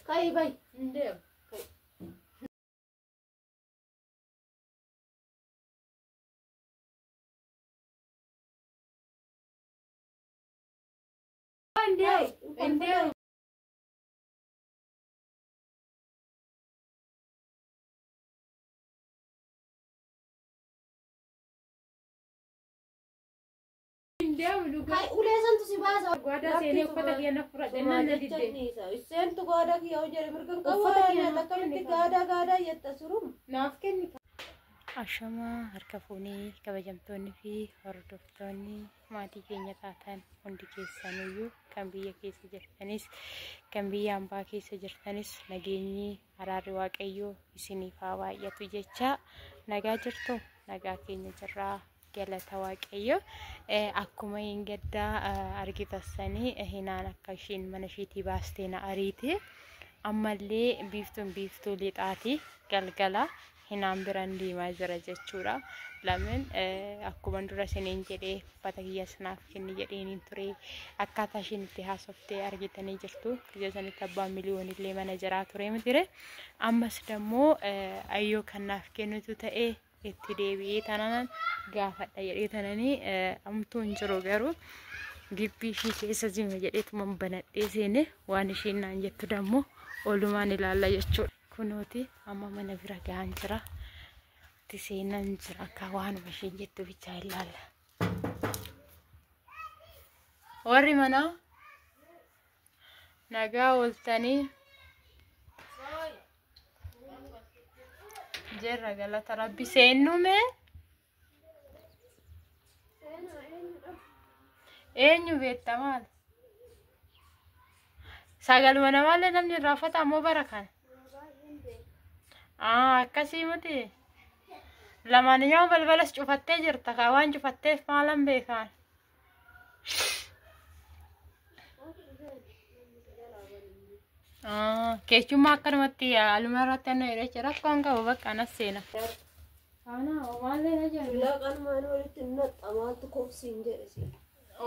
Ka'i bayi. Hin deemu. Hin deemu. Hin deemu. Hin deemu dhugaa. Ka'i ulee santu si baasa. Gwaadaa seenee uffata kiyya na fudhadhe nan na didde. Seentu gaadaa kiyya hojii mirga qabu. Uffata kiyya naaf Akkamitti kenni. gaadaa gaadaa jetta surum. Naaf kenni. Ashamaa harka fuunee kabajamtoonni fi hordoftoonni maatii keenya taatan hundi keessaniyyuu kan biyya keessa jirtanis kan biyya hambaa keessa jirtanis nageenyi araarri waaqayyoo isiniif haa baay'atu jecha nagaa jirtu nagaa keenya jirraa galata waaqayyo. Akkuma hin gaddaa argitassanii hinaan akka ishiin mana ishiitii baastee na ariite ammallee biiftuun biiftuu lixaati galgala hinaan biran deemaa jira jechuudha. Lameen akkuma dura isiniin jedhee uffata kiyya sanaaf kenni jedheeniin ture akkaataa ishiin itti haasoftee argitanii jirtu. Ija sanitti abbaan miliyoonillee mana jiraa ture mitire. Ammas dammoo ayyoo kan naaf kennitu ta'ee itti deebi'ee taanaan gaafadha jedhee tananii amtuu hin jiru garuu gibbii ishii keessa jima jedheetuma banadhee seene waan ishiin naan jettu dammoo oolumaan ilaalla jechuudha. Kunooti amma mana bira gahaan jira. Itti seenan jira akka waanuma ishiin jettu bichaa ilaalla. Warri manaa nagaa ooltanii jirra galata rabbi seennume eenyu beekta maal? Sagaluma namaallee namni irraanfata ammoo bara kana. Akkasii miti. Lamaaniyyuu balbalas cufattee jirta kaa waan cufatteef maalan beekaan. Keechummaa akkanumatti aluma irratti anna jedhee rakkoon qabu bakka anas seena. Kana omaallee na jamne. Illaa qalmaan walitti naxxa maaltu kobsiin jedhe si.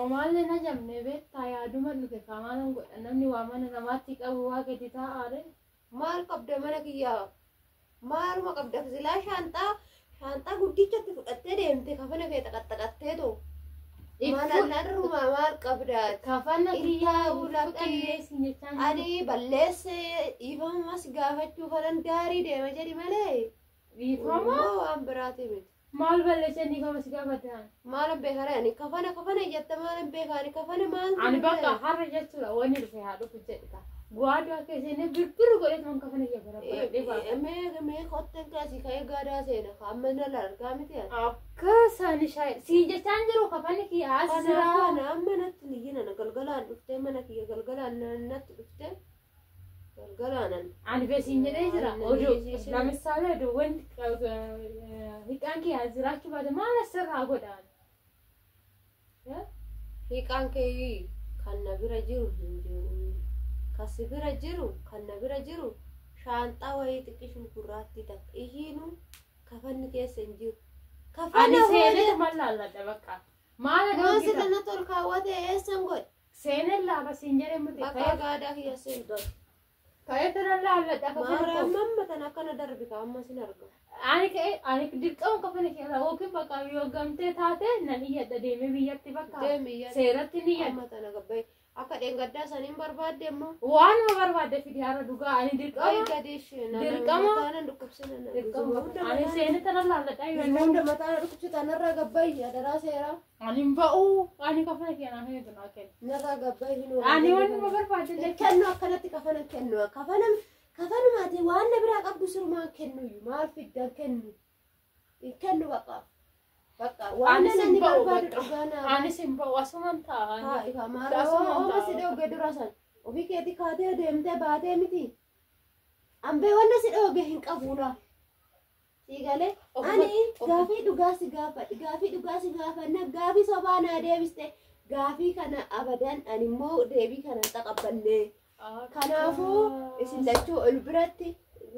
Omaallee na jamne beektaa yaaduma dhufe kaa maalan godha namni waa mana namaatti qabu waa gadi taa'aadhe. Maal qabda mana kiyyaa? Maaluma qabda? Silaa shaanxaa shaanxaa guddichatti fudhattee deemte kafana kee xaqaxaqattee too. Mana narrumaa maal qabda? Kafana kiyyaa Iltaa lakkii. fudhannee isin jechaan jiru. Ani balleessee dhiifama si gaafachuu kanan gaarii deema jedhi malee. Dhiifama? Immoo waan biraati miti. Maal balleessee dhiifama si gaafatan? Maalan beekaa ani kafana kafana jetta maalan beekaa ani kafana maaltu Ani bakka dhufe? har'a jechuudha wanni dhufe haa dhufu jedhita. Guwaaduu akka isheen birbirri godhee tuman kafana kiyya barabaradhee baafadha. Mee mee kotteen kaasii ka'ee gaadaa seena amma na argaa miti ani. Akka sani shaayii si jechaan jiru kafanni kiyya as Kana jira. kana amma natti ni yina galgalaan dhuftee mana kiyya galgalaan natti dhuftee galgalaan ani. Ani beesiin jedhee jira. Oduu lamisaalee oduu wanti hiqaan kiyya as jiraachuu baate maal asirraa godhaan? Hiiqaan kee kan na bira jiru hin jiru. Kan si bira jiru kan na bira jiru shaanxaa wayii xiqqishuu gurraattii takka ishiinu kafanni keessa hin jiru. Ani Kafana seenetu maal laalladha bakka. Maal Waan aduu sirna na tol kaawwate eessan godhe? Seeneen laala siin jedhee miti. Bakka gaadaa kiyya seen dol. Ka'ee tana laalladha kafana Maara koo. amma tan akkana darbi ka amma sin arga. Ani ka'ee ani dirqama kafana keessa yookiin bakka yoo gamtee taate nan iyyadha deemee biyyatti bakka Deemi iyyadhu. seeratti ni iyyadha. Amma tana gabbaye akka dheengaddaa saniin barbaadde immoo. Waanuma barbaadde fidi har'a dhugaa ani Ay dirqama gadi ishee Dirqama. mataa dhukkubsina. dirqama ani seenee tana laalladha Hunda mataa dhukkubsita narraa gabbaye adaraa seeraa. Ani hin ba'uu ani kafana kee naaf hin naa kennu. Narraa gabbaye hin Ani wanuma barbaadde illee Kennu akkanatti kafana kennu kafana kafanumaati waan na biraa qabdu sirumaan kennuyyuu maal fiddan kennu kennu bakka bakka waan Anis hin namni ba'u barbaadu bakka. dhugaa naa Anis hin ba'u asuman taa'a. haa ifa maal Asumaan ooma si taa'a. dhooge dura san ofii keetii kaatee deemtee baatee miti ambee wanna si dhooge hin qabuula siigalee ani gaafii dhugaa si gaafadhe gaafii dhugaa si gaafanna gaafii sobaa naa deebiste gaafii kana abadan ani immoo deebii kana hin taqabballee. Kanaafuu isin lachuu ol biratti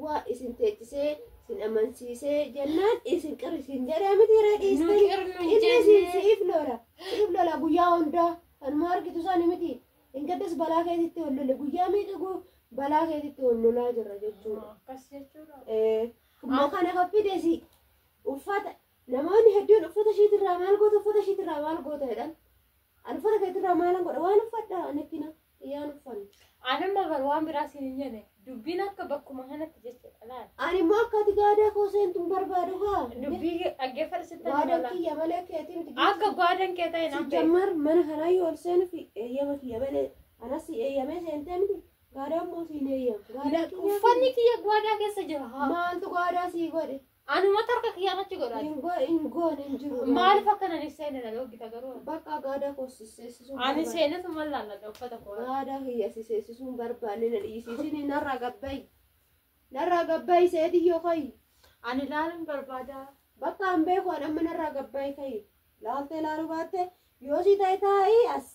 waa isin teechisee isin amansiisee jennaan isin qir isin jedhee miti irra Nu dhiistanii. qirnu Inni isin jennee. siif lola siif lola guyyaa hundaa kanuma argitu sani miti. Hin gaddas balaa keessatti ol lole guyyaa meeqa Balaa keetitti wal lolaa jirra jechuudha. Akkas jechuudha. Immoo kana kan fidesi uffata namoonni hedduun uffata ishiitirraa maal goota uffata ishiitirraa maal goota jedhan. Ani uffata keetirraa maalan godha waan uffadha ani kina xiyyaan uffanne. Ani amma bar waan biraa siin hin jenne dubbiin akka bakkuma kanatti jechuudha laal. Ani immoo akka ati gaadaa koo seentu hin barbaadu haa. Dubbii dhaggeeffadha sitti Gaadaan kiyya malee keetii miti. Akka gaadan kee ta'e nan beeku. Sijammar mana kanaa yoo ol seenu fi eeyyama kiyya malee anas eeyyamee seentee miti. Gaadaan immoo siin eeyyamu. Gaadaa kiyya Uffanni kiyya gaadaa keessa jira haa. maaltu gaadaa sii godhe? Anuma tarka kiyyaan achi godhaati. Hin goone hin jiru. Maaliif akka nan seene na dhoggita garuu. Bakka gaadaa koo sisseessisuun Ani seenetuma laalladha uffata koo. Gaadaa kiyya sisseessisuun barbaanne na dhiisiisini narraa gabbayi. Narraa gabbayi seetiyyoo kayi. Ani laaluun barbaada. Bakka an beeku an amma narraa gabbayi kayi. Laaltee laaluu baatte yoo si ta'e taa'ii as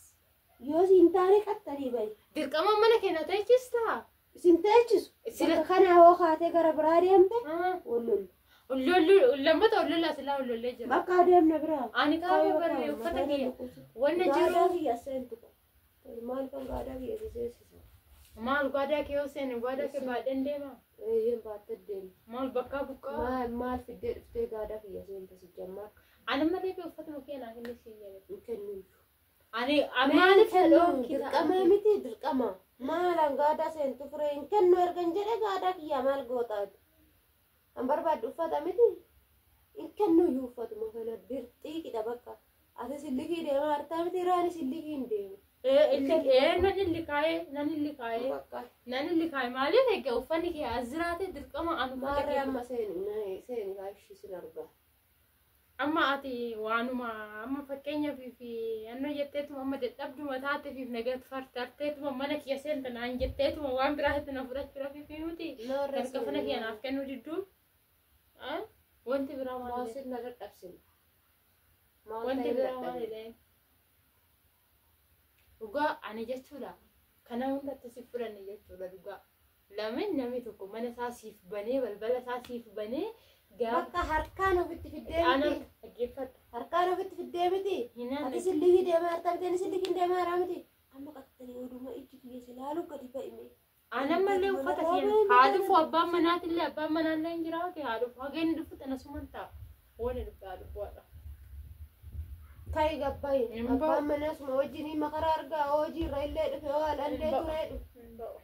yoo si hin taane qaxxanii bayi. Dirqama mana keenya teechistaa? Isin teechisu. Sila- Bakka kanaa hoo kaatee gara biraa deemte wal lollu. Lammata ollollaa silaa ollollee jira. Bakka adeemna biraa. Ani kaafee barree uffata kiyya. Wanna Gaadaa jiru kiyya seentu. Maal kan gaadaa kiyya si seensisa? maal gaadaa kee yoo seene gaadaa kee baadheen deema. Eeyyeen baattee deemte. Maal bakkaa buqqaa. Maal maal fiddee dhuftee gaadaa kiyya seenta si jammaa Ani malee fi uffatuma kee naaf inni siin jedhe. hin kennu. Ani maaliif Dirqama miti dirqama. Maalaan gaadaa seentu firee hin kennu ergan jedhe gaadaa kiyya maal gootaati? An barbaaddu uffata miti. Hin kennu iyyuu uffatuma kana dirxiiqidha bakka. Ati sillikii deemaa hartaa miti iraan sillikii hin deemu. Nan illi kaa'ee nan illi kaa'ee Bakka nan illi kaa'ee maaliif egaa uffanni kee as jiraate dirqama ani uffata maarree kee amma seeni seeni kaashii sin argaa. amma ati waanuma amma fakkeenyaaf fi annoo jetteetuma amma dadhabduma taateef nagaa fartarteetuma mana kiyya seenta naan jetteetuma waan biraa itti na fudhachuudhaaf fi miti Maarree kafana kiyya naaf kennuu didduun wanti biraa maal Maal sin na dadhabsine? Maal wanti ta'e biraa maal dadhabne? jedheen dhugaa ani jechuudha kana hundatti si fudhanne jechuudha dhugaa lameen namni tokko mana isaa siif banee balbala isaa siif banee gaafa Bakka harkaan ofitti fiddee ana miti. dhaggeeffadha Harkaan ofitti fiddee miti. hin Ati sillikii deemaa hartaa miti ani sillikii deemaa haraa miti. Amma qaxxanii oduma ijji kiyya si laalu gadi ba'ime. Anammallee uffata kiyya haa dhufu abbaan manaatillee abbaan manaallee hin jiraate haa dhufu hageen dhufu xanasuman ta'a waan dhufu haa dhufu haadha. Kayi gabbayi. Hin ba'u. Abbaan manaa suma wajjin makaraa argaa hojii irra illee dhufe yoo al'allee turee dhufe. Hin ba'u.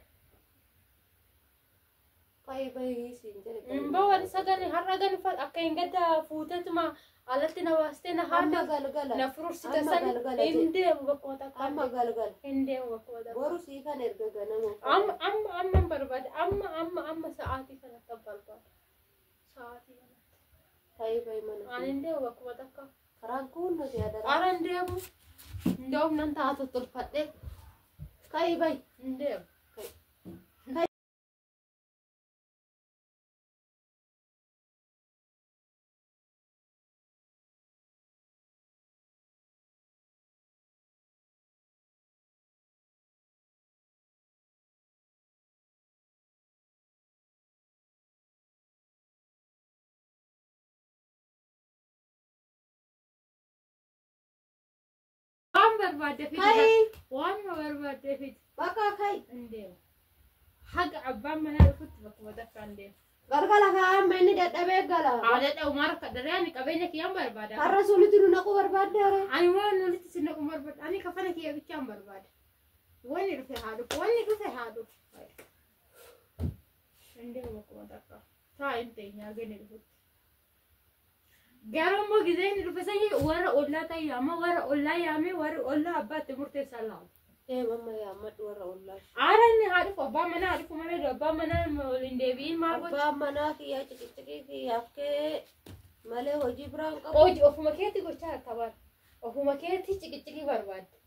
Kayi bahii siin jedhe. Hin ba'u ani sagalee har'a gan uffata akka hin gadda fuutetuma alatti na baastee na Amma haadha galgala. na furursite Amma san galgala hin jedhe. deemu bakkuma takka Amma galgala. hin deemu bakkuma takka. Boru sii kan erga ganama. Amma amma amma hin barbaade amma amma amma sa'aatii kanatti hin barbaade sa'aatii kanatti Kayi bahi mana. ani hin deemu bakkuma takka. Karaan kun nuti yaadara. Ara hin deemu hin deemu nan ta'a tottolfadhee Kayi bahi. hin deemu. Waan barbaadde fidi. Kayi. Waan barbaadde fidi. Bakka kayi. Hin deemu. Haga abbaan manaa dhufutti bakkuma takka hin deemu. Galgala kaa amma inni dadhabee gala. Haala dha'u maal akka daree ani qabeenya kiyyaan barbaada. Har'a suulitti nu naquu barbaadde hara. Ani waan walitti si naqu barbaada. Ani kafana kiyya bichaan barbaada. Wanni dhufe haa dhufu. Wanni dhufe haa dhufu. Hin deemu bakkuma takka. Taa hin teenya haga inni dhufutti. Garuu immoo gizee inni dhufe sanyii warra ollaa ta'e yaama warra ollaa yaamee warri ollaa abbaatti murteessan laalu. Ee mamma yaammadhu warra ollaa. Haala inni haa dhufu abbaan manaa haa dhufu malee abbaan manaa waliin deebi'iin maal gocha? Abbaan manaa kiyyaa ciqiciqii kiyyaaf kee malee hojii biraan qabu. Hojii ofuma keetti gochaa akka bara. Ofuma keetti ciqiciqii barbaadde.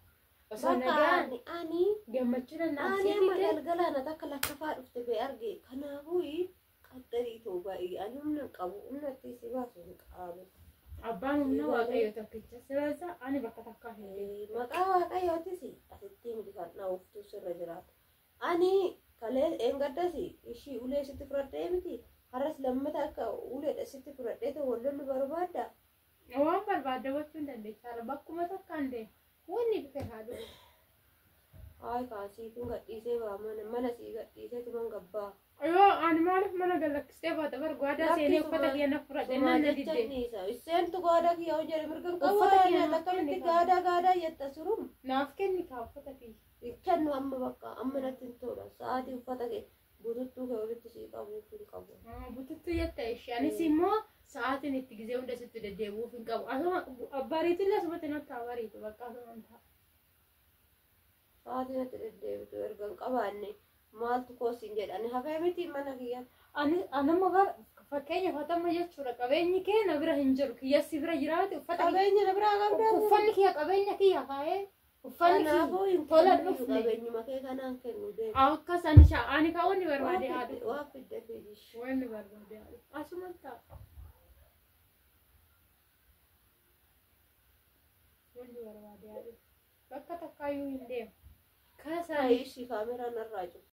Osoo Bakka nagaan ani ani gammachuu danda'an ani amma galgalaan ati akka lakkafaa dhufte bee arge kanaafuu qaxxarii ta'u baay'ee ani humna hin qabu humna itti si baasu hin qabu. Abbaan humna waaqayyo tokkicha. Silaasa ani bakka takkaa hin deemu. Maqaa waaqayyootis asitti miti kan dhaawuftu sirra jiraata. Ani kalee eengaddas ishii ulee sitti fudhadhee miti har'as lammata akka uleedha sitti fudhadhee ta'u wal lollu barbaadda. Waan barbaadde gochuu hin dandeessa. Bakkuma takka hin deemu. Wanni dhufe haa dhufu. Hayi kaasiifin gadhiisee baa mana mana sii gadhiisee tuman gabbaa. Yoo ani maaliif mana galakkistee baata bar gwaadaa seenee uffata kiyya na fudhadhe Sumaa nan na jecha didde. dhiisa. Isheentu gaadaa kiyya hoo jedhe mirga hin qabu. Uffata kiyya Ani naaf akkamitti kenni kaa. gaadaa gaadaa jetta surum. Naaf kenni kaa uffata kiyya. Hin kennu amma bakka amma natti hin tola. Sa'aatii uffata kee bututtuu kee walitti sii qabuuf hin qabu. Bututtuu jetta ishee anis immoo sa'aatiin itti gizee hunda sitti deddeebi'uuf hin qabu. Asuma bariitillee asumatti natti haa bariitu bakka asuma ta'a. Sa'aatii natti deddeebitu erga hin qabaanne maaltu koosiin jedhani hafee miti mana kiyya. Ani anamma bar fakkeenyaaf hatamma jechuudha qabeenyi kee na bira hin jiru kiyyassi bira jiraate uffata kiyya Qabeenya na biraa qabdaa. uffanni kiyya qabeenya kiyya kaa'ee uffanni kiyya Kanaafuu hin tola kennu dhufne. qabeenyuma kee kanaan kennu deemu. Akkas ani ani kaa wanni barbaade haa dhufu. Waa fidde fidish. Wanni barbaade haa dhufu. Asuma ta'a. Wanni barbaade haa dhufu. Bakka takkaayyuu hin deemu. Kaasaan Ishii kaameraa narraa cufu.